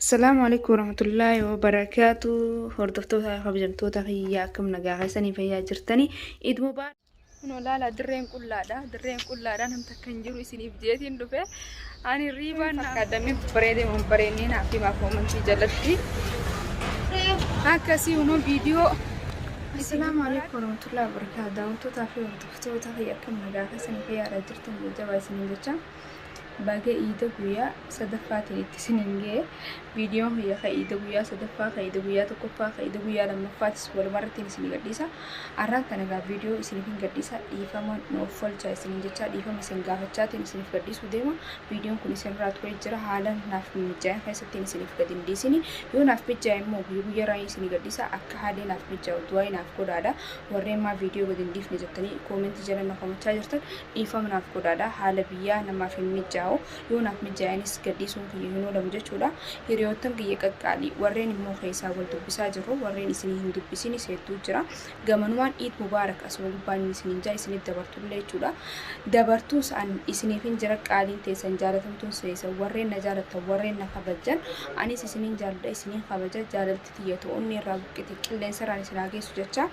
Assalaamu alaikum warahmatullaahi wabarakaatu. Hordoftoota kabajamtoota kiyyaa, akkam nagaa keessanii, fayyaa jirtanii? Iid mubaarak. Kunoo laala, dirreen qullaadha. Dirreen qullaadha, namni takka hin jiru, isiniif jeetiin dhufe. Ani riibaan fakkaadamee bareedee mun bareennee naaf himaa koomantii jalatti. Akkasii kunoo viidiyoo. Assalaamu alaikum warahmatullaahi wabarakaatu. Daawwattootaa fi hordoftoota kiyya, akkam nagaa keessanii, fayyaadha jirtan? Jajjabaa isiniin jecha. Baga iida guyyaa sadaffaatiin itti isiniin ga'e. Viidiyoon kiyya ka iida guyyaa sadaffaa, ka iida guyyaa tokkoffaa, ka iida guyyaa lammaffaattis walumarratti isinii gadhiisa. Arraan kana egaa viidiyoo isiniif hin gadhiisa. Dhiifama nuuf olchaa isiniin jechaa, dhiifama isin gaafachaatiin isiniif gadhiisuu deema. Viidiyoon kun isinirraa turee jira. Haala naaf mijaa'e keessattiin isiniif gadi hin dhiisini. Yoo naaf mijaa'e immoo guyyaa guyyaarraa isinii gadhiisa. Akka haalee naaf mijaa'u du'aa naaf godhaadha. Warreen maa viidiyoo gadi hin dhiifne jettanii koomentii jala na komachaa jirtan, dhiifama naaf godhaadha. Haala biyyaa namaaf hin mijaa'u. Yoo naaf mijaa'anis gadhiisuun kiyya hin oolamu jechuudha. Hiriyoottan kiyya qaqqaalii, warreen immoo keessaa wal dubbisaa jirru, warreen isinii hin dubbisinis hedduu jira. Gamanumaan Iid mubaarak asuma gubbaan isiniin jaa, isiniif dabartullee jechuudha. Dabartuus an isiniif hin jira. Qaaliin teessan, jaalatamtuun seesan, warreen na jaalattan, warreen na kabajjan, anis isiniin jaaladha, isiniin kabaja. Jaalalti tiyya to'onni irraa buqqite qilleensarraan isin haa geessu jecha.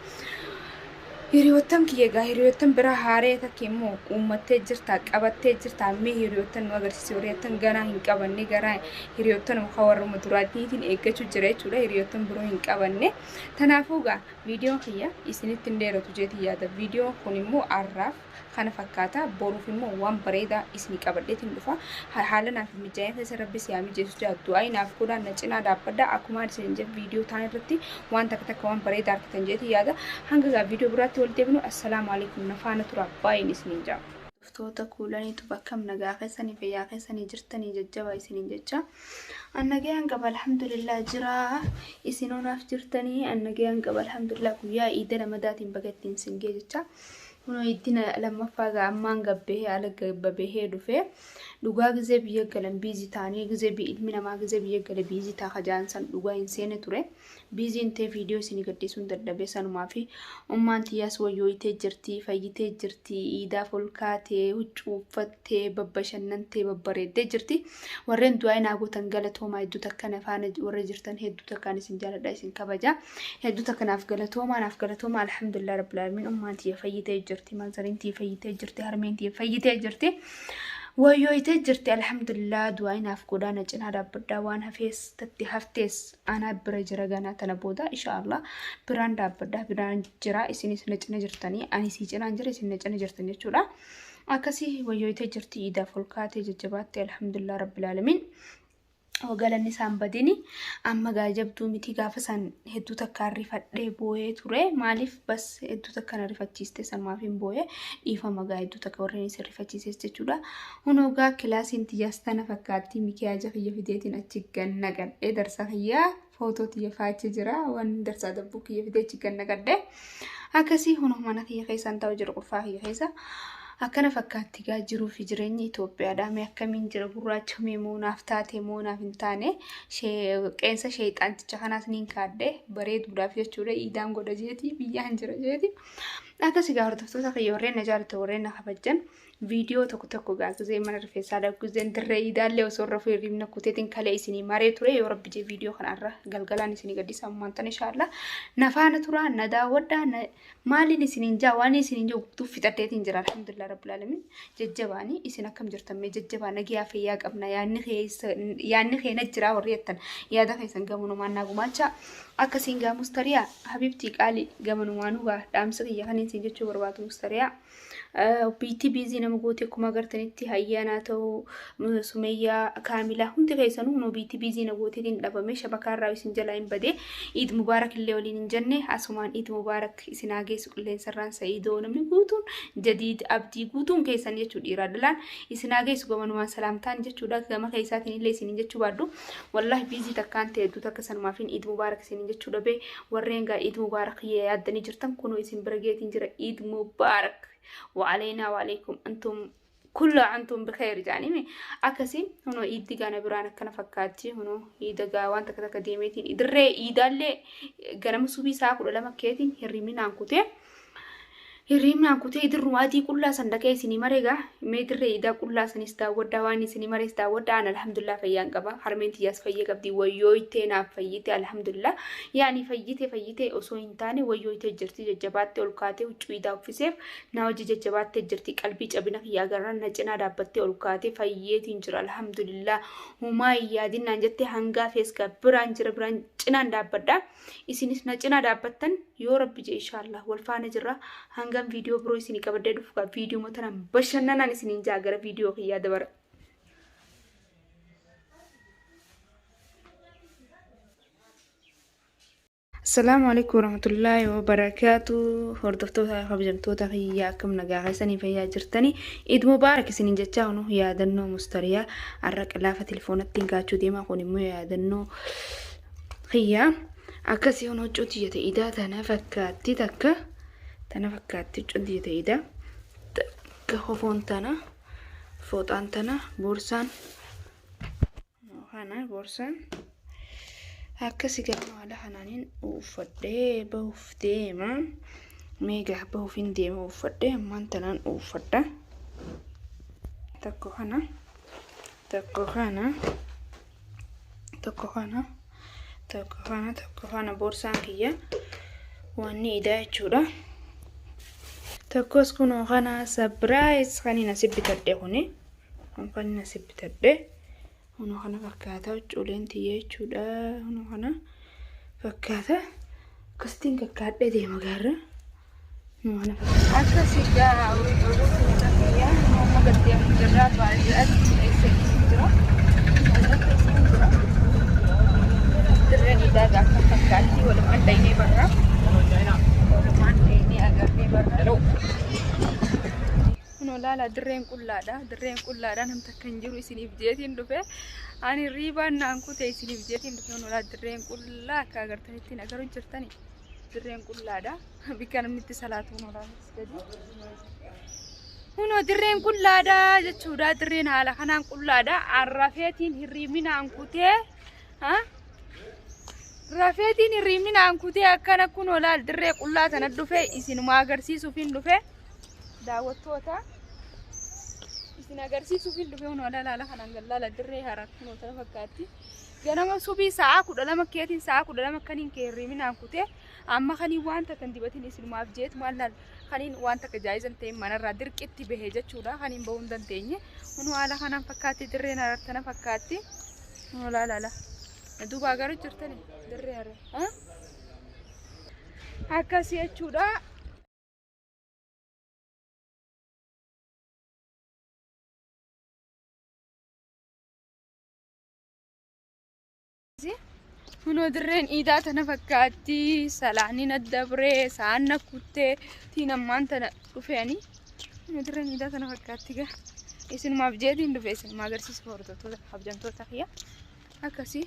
Hiriyoottan kiyya egaa hiriyoottan biraa haaree takka immoo uummattee jirta, qabattee jirta, mee hiriyoottan nu agarsiisi. Hiriyoottan ganaa hin qabanne, garaa hiriyoottan muka warruma duraatiitiin eeggachuu jira jechuudha. Hiriyoottan biroo hin qabanne. Tanaafuu egaa viidiyoon kiyya isinitti hin dheeratu jeetii yaada. Viidiyoon kun immoo arraaf kana fakkaata. Boruuf immoo waan bareedaa isinii qabadheetiin dhufa. Haala naaf mijaa'ee keessa rabbi si haa mijeessu jaa du'aa naaf godhaa, na cinaa dhaabbadha. Akkuma isin jedhe, viidiyoo taan irratti waan takka takka waan bareedaa argitan jeetii yaada. Hanga gaa viidiyoo biraatti wal deebinu, assalaamu alaikum, na faana tura, baay'een isiniin jaa. Hordoftoota kuulaniitu, bakkam nagaa keessanii, fayyaa keessanii jirtanii? Jajjabaa isiniin jecha. An nagayaan qaba, alhamdulillah, jira. Isin onaaf jirtanii? An nagayaan qaba, alhamdulillah. Guyyaa iida lamadaatiin baga ittiin sin ga'e jecha. Kunoo iddina lammaffaa gaa ammaan gabbahee ala gabbahee dhufe. Dhugaa gizee biyya galan busy ta'anii, gizee ilmi namaa gizee biyya gale busy ta'a kajaan san dhugaa hin seene ture. Busyn ta'e viidiyoo isinii gadhiisuun dadhabee sanumaa fi ummaan tiyyaas wayyooyitee jirti, fayyitee jirti, iidaaf ol kaatee, huccuu uffattee, babbashannantee, babbareeddee jirti. Warreen du'aa naa gootan galatoomaa. Hedduu takka na faana warra jirtan, hedduu takkaan isin jaaladha, isin kabaja. Hedduu takka naaf galatoomaa, naaf galatoomaa. Alhamdulillah rabbil aalamiin, ummaan tiyya fayyitee jirti, manzariin tiyya fayyitee jirti, harmeen tiyya fayyitee jirti. Wayyooyitee jirti, alhamdulillah. Du'aa naaf godhaa, na cinaa dhaabbadhaa. Waan hafees tatti haftees anaa bira jira. Ganaa tana booda inshaallah biraan dhaabbadhaa, biraan jira. Isinis na cina jirtanii, ani sii cinaan jira, isin na cina jirtan jechuudha. Akkasii wayyooyitee jirti, iidaaf ol kaatee jajjabaatte, alhamdulillah rabbil aalamiin. Galanni isaan badini amma gaa jabduu miti. Gaafa san hedduu takkaan rifadhee boo'ee ture. Maaliif bas hedduu takka na rifachiiste, sanumaaf hin boo'ee. Dhiifama gaa hedduu takka warreen isin rifachiises jechuudha. Hunoo gaa kilaasiin tiyyaas tana fakkaatti. Mikiyaaja kiyya fideetiin achi ganna gadhee, darsa kiyyaa footoo tiyya faachi jira, waan darsaa dabbuu kiyya fidee achi ganna gadhee. Akkasii hunoo mana kiyya keessaan ta'u jiru, qulfaa kiyya keessa. Akkana fakkaatti gaa jiruu fi jireenyi Itoophiyaadha. Mee akkamiin jira? Gurraacha mee moo naaf taate moo naaf hin taane? Qeensa sheexaanticha kanaas niin kaadhe bareeduudhaaf jechuudha. Iidaan godha jeeti, biyyaan jira jeeti. Akkasii gaa hordoftoota kiyya, warreen na jaalatan, warreen na kabajjan, viidiyoo tokko tokko gaa gizee mana rifeensaa dhaqu, gizeen dirree iidaallee osoo irra hirribna kuteetiin kalee isinii maree ture. Yoo rabbi jee viidiyoo kanarra galgalaan isinii gaddisa ammaan tan inshaallah. Na faana tura, na daawwadhaa. Maaliin isiniin jaa, waan isiniin jiru guutuu fixadheetiin jira, alhamdulillah rabbil alamin. Jajjabaanii, isin akkam jirtan? Mee jajjabaa, nagayaa fayyaa qabna. Yaadni keessa yaadni keenya jira warri jettan, yaada keessan gamanumaan naa gumaacha. Akkasiin gaa mustariyaa habibtii qaalii, gamanumaanuu gaa dhaamsa kiyya kan isin jechuu barbaadu, mustariyaa biitti busy nama goote. Akkuma agartanitti hayyaanaa ta'uu, Sumeeyyaa, Kaamilaa, hundi keessanuu hunoo biitti busy na gooteetiin dhabame, shabakaa irraa isin jalaa hin bade. Iid mubaarak illee waliin hin jenne. Asumaan Iid mubaarak isin haa geessu qilleensarraan. Sa'iidoo, namni guutuun, Jadiid, Abdii, guutuun keessan jechuu, dhiiraa dhalaan isin haa geessu gamanumaan salaamtaan jechuudha. Gama keessaatiin illee isiniin jechuu baadhu, wallahi busy takkaan ta'e hedduu takka, sanumaafin Iid mubaarak isiniin jechuu dhabe. Warreen gaa Iid mubaarak yaaddanii jirtan, kunoo isin bira geetiin jira. Iid mubaarak وعلينا وعليكم، أنتم كل أنتم بخير jaanime. Akkasii hunoo iiddi gaana biraan akkana fakkaatti. Hunoo iida gaa waan takka takka deemeetiin dirree iidaallee ganama subii sa'a 12 keetiin hirriminaan kutee. Hirriibnaan kutee dirruma adii qullaa san dhaqee isinii maree gaa mee dirree idaa qullaa sanis daawwadhaa waan isinii marees daawwadhaa. An alhamdulillah fayyaan qaba, harmeen tiyyaas fayya qabdi. Wayyooytee naaf fayyite, alhamdulillah. Yaani fayyite fayyite osoo hin taane wayyooytee jirti, jajjabaattee ol kaatee huccuu idaa uffiseef na hojii jajjabaattee jirti. Qalbii cabina kiyyaa garaan na cinaa dhaabbattee ol kaatee fayyeetiin jira, alhamdulillah, humaa hin yaadinnaan jettee hangaa feesgaa biraan jira, biraan cinaan dhaabbadha. Isinis na cinaa dhaabbattan yoo rabbi je inshaallah wal faana jirra. Hangam viidiyoo biroo isinii qabadee dhufu gaa viidiyoo tanaan bashannanaan isiniin jaa, gara viidiyoo kiyyaa dabara. Assalaamu alaikum warahmatullaahi wabarakaatu. Hordoftoota kabajamtoota kiyyaa, akkam nagaa keessanii, fayyaa jirtanii? Iid mubaarak isiniin jechaa, kunu yaadannoo mustariyaa har'a qilaafa telefoonatti kaachuu deemaa. Kun immoo yaadannoo kiyyaa akkasii. Kun huccuu tiyya ta'e idaa tana fakkaatti, takka tana fakkaatti huccuun tiyya ta'e idaa takka, hofoon tana, fooxaan tana, boorsaan kana, boorsaan akkasi. Gama haala kanaaniin uffadhee bahuuf deema. Meegaa bahuuf hin deema, uffadhee ammaan tanaan uffadha. Tokko kana, tokko kana, tokko kana, tokko kana, tokko kana, boorsaan kiyya wanni idaa jechuudha. Tokkos kunoo kana, surprise kan inni asi bitadhe kuni, kan inni asi bitadhe kunoo kana fakkaata, huccuuleen tiyya jechuudha. Kunoo kana fakkaata, akkasitiin kakkaadhee deema gaarra. Kunoo kana fakkaata. Akkasii gaa hordoftoota kiyya, amma gad deemu jirra, baadiyyaatti eessa jira. Baadiyyaa keessa jira. Dirreen idaa akka fakkaatti walumaan dhaynee barra. Walumaan dhaynee agarree barra. Kunoo laala, dirreen qullaadha. Dirreen qullaadha, namni takka hin jiru. Isiniif jeetiin dhufe. Ani riibaan naan kute, isiniif jeetiin dhufe. Kunoo laala, dirreen qullaa akka agartanitti agaruu jirtani. Dirreen qullaadha. Bikka namni itti salaatu kunoo laala gadi. Kunoo dirreen qullaadha jechuudha. Dirreen haala kanaan qullaadha. Rafeetiin hirriibni naan kutee. Rafeetiin hirriibni naan kutee akkana kunoo laal, dirree qullaa tana dhufe, isinuma agarsiisuuf hin dhufe. Daawwattoota isin agarsiisuuf hin dhufe. Kunoo laal, haala kanaan gallaala dirree harar kunoo tana fakkaatti. Ganama subii sa'a 12 keetiin, sa'a 12 kaniin kee hirriibni naan kutee, amma kaniin waan takka hin dibatin isinumaaf jeetu maal laal kaniin waan takka jaayizan ta'e manarraa dirqitti bahe jechuudha. Kaniin bahuu hin dandeenye. Kunoo haala kanaan fakkaatti dirreen harar tana fakkaatti. Kunoo laala laala. Duuba agaruu jirtani dirree harar. Akkasii jechuudha. Kunoo dirreen iidaa tana fakkaatti. Salaanni na dabree sa'aan na kuttee tiin ammaan tana dhufeani. Kunoo dirreen iidaa tana fakkaatti gaa. Isinumaaf jeetiin dhufe, isinuma agarsiisa hordoftoota kabajamtoota kiyya. Akkasii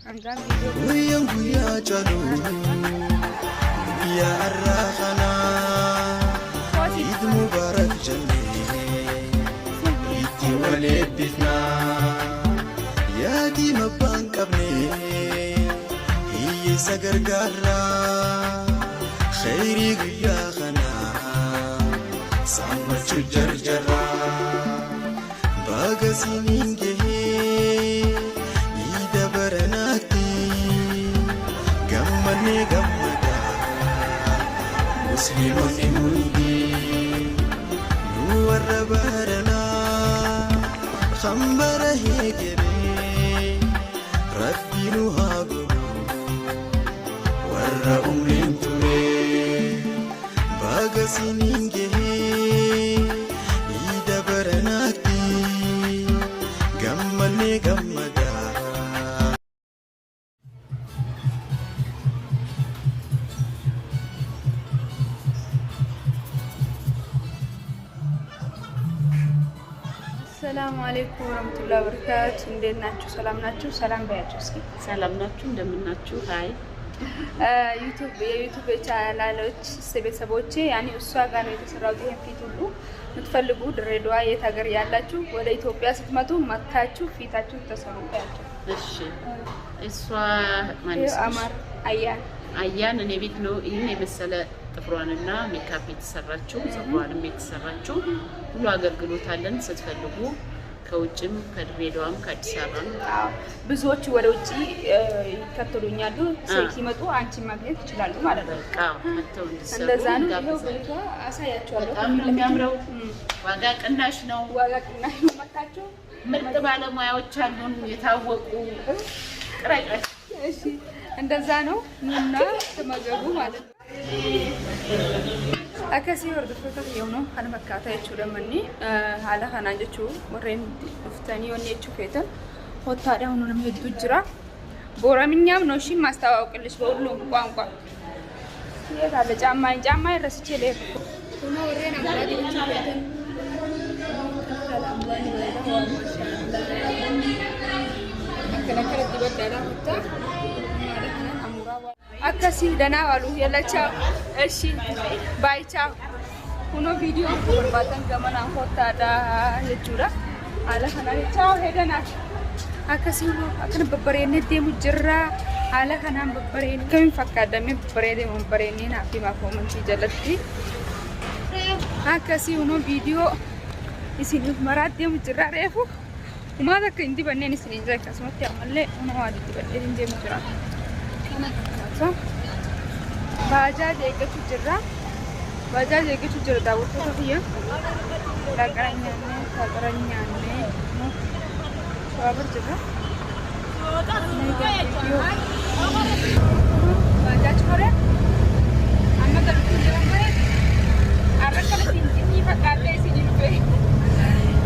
hangaan viidiyoo. Guyyaan guyyaa caalu guyyaa har'aa kanaa, Eid Mubarak jennee itti wal eebbifnaa. Yaatii abbaan qabne hiyyeessa gargaarraa, khayrii guyyaa kanaa saammachuu jarjarraa. Baga siniin gahee iida baranaatti, gammannee gammadaa musliimonni hundi. Nu warra baranaa kan bara heegeree, rabbi nu haa godhu warra umriin ture. Baga siniin gahee iida baranaatti, gammannee gammadaa. ሰላም አለይኩም ወረህመቱላሂ ወበረካቱ። እንዴት ናችሁ? ሰላም ናችሁ? ሰላም በያቸው እስኪ። ሰላም ናችሁ? እንደምናችሁ? Hi. YouTube የ YouTube ቻናሎች ቤተሰቦቼ፣ ያኔ እሷ ጋር ነው የተሰራው። ይሄን ፊት ሁሉ የምትፈልጉ ድሬዳዋ የት ሀገር ያላችሁ ወደ ኢትዮጵያ ስትመጡ መታችሁ ፊታችሁን ተሰሩ ያቸው። እሺ፣ እሷ ማነው? አማር አያን። አያን እኔ ቤት ነው ይህን የመሰለ ጥፍሯንና ሜካፕ የተሰራችው ፀጉሯንም የተሰራችው ሁሉ አገልግሎት አለን። ስትፈልጉ ከውጭም ከድሬዳዋም ከአዲስ አበባም። አዎ፣ ብዙዎች ወደ ውጭ ይከተሉኛሉ። ሲመጡ አንቺን ማግኘት ይችላሉ ማለት ነው። በቃ መጥተው እንዲሰሩ እንደዛ ነው። ይኸው እንጋብዛለን። ቤቷ አሳያቸዋለሁ። በጣም ነው የሚያምረው። ዋጋ ቅናሽ ነው። ዋጋ ቅናሽ ነው። መታችሁ ምርጥ ባለሙያዎች አሉን የታወቁ ቅራቅራች። እሺ፣ እንደዛ ነው። ኑና ተመገቡ ማለት ነው። Akkasii hordoftoota kiyyoonoo kana fakkaata jechuudha manni haala kanaan jechuu warreen dhuftanii wanni jechuu feetan hottaadha hunu nama hedduu jira. ቦረምኛም ነው እሺ ማስተዋወቅልሽ በሁሉም ቋንቋ የት አለ ጫማዬን ጫማዬን ረስቼ ልሄድ እኮ ሁኖ warreen ammaa jechuu feetan akkana akkanatti baddaadha hottaa haala kanaan amuraa akkasii danaa waalu yalla ቻው እሺ ባይ ቻው ሁኖ viidiyoo barbaadan gamanaan kottaadha jechuudha haala kanaan ቻው ሄደናል akkasii hunoo akkana babbareennee deemu jirra haala kanaan babbareennee kamiin fakkaadamee babbareedee babbareennee naaf himaa koomantii jalatti akkasii hunoo viidiyoo isiniif maraa deemu jirra reefu umaata akka hin dibanneen isiniin jira akkasumatti ammallee hunoo waa dibanneen hin deemu jira kana fakkaata baajaaj eeggachuu jirra baajaaj eeggachuu jira daawwattoota kiyya dhaqara nyaannee dhaqara nyaannee shawabar jirra baajaaj hore amma galtuu jiran bare har'a kana finfinnii fakkaattee isinii dhufe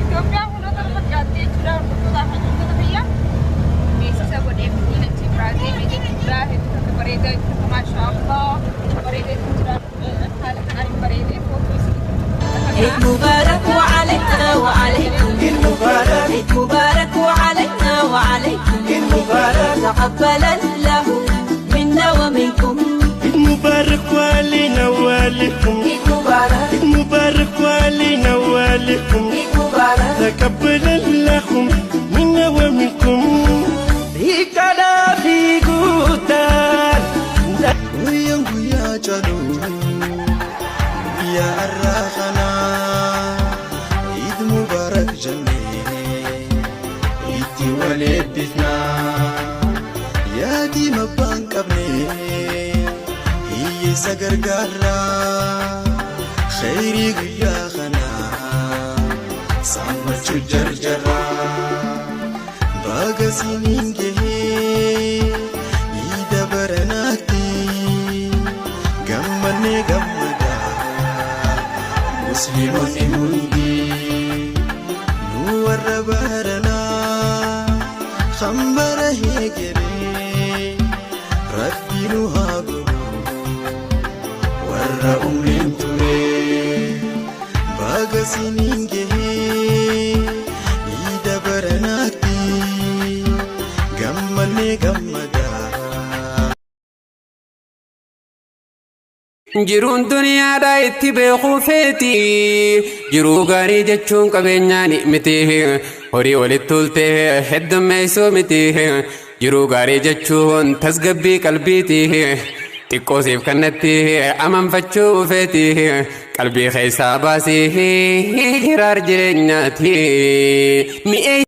Itoophiyaan fuulota fakkaattee jechuudha hordoftoota hordoftoota biyya beeksisa godhee fitiin achi biraa deemee jechuudha hedduu takka bareedaa hedduu takka maashaallah bareedee jira haala kanaan hin bareedee footoo isinii عيد مبارك وعلينا وعليكم عيد مبارك عيد مبارك وعلينا وعليكم عيد مبارك تقبل الله منا ومنكم عيد مبارك وعلينا وعليكم عيد مبارك عيد مبارك وعلينا وعليكم عيد مبارك تقبل الله منا ومنكم في guutaan Guyyaan guyyaa caalu guyyaa har'aa kanaa Eid Mubarak jennee itti wal eebbifnaa Yaadii abbaan qabne hiyyeessa gargaarraa khayrii guyyaa kanaa saammachuu jarjarraa Baga siniin gahee iida baranaatti gammannee gammadaa musliimonni hundi nu warra baranaa hambara heegeree rabbi nu haa godhu warra umriin ture baga siniin gahee iida baranaatti gammannee gammadaa. Jiruun duniyaadhaa itti beekuu feeti. Jiruu gaarii jechuun qabeenyaan miti. Horii walitti tultee heddummeessuu miti. Jiruu gaarii jechuun tasgabbii qalbiiti. Xiqqoo siif kannatti amanfachuu feeti. Qalbii keessaa baasii hiraar jireenyaati. Mi'ee.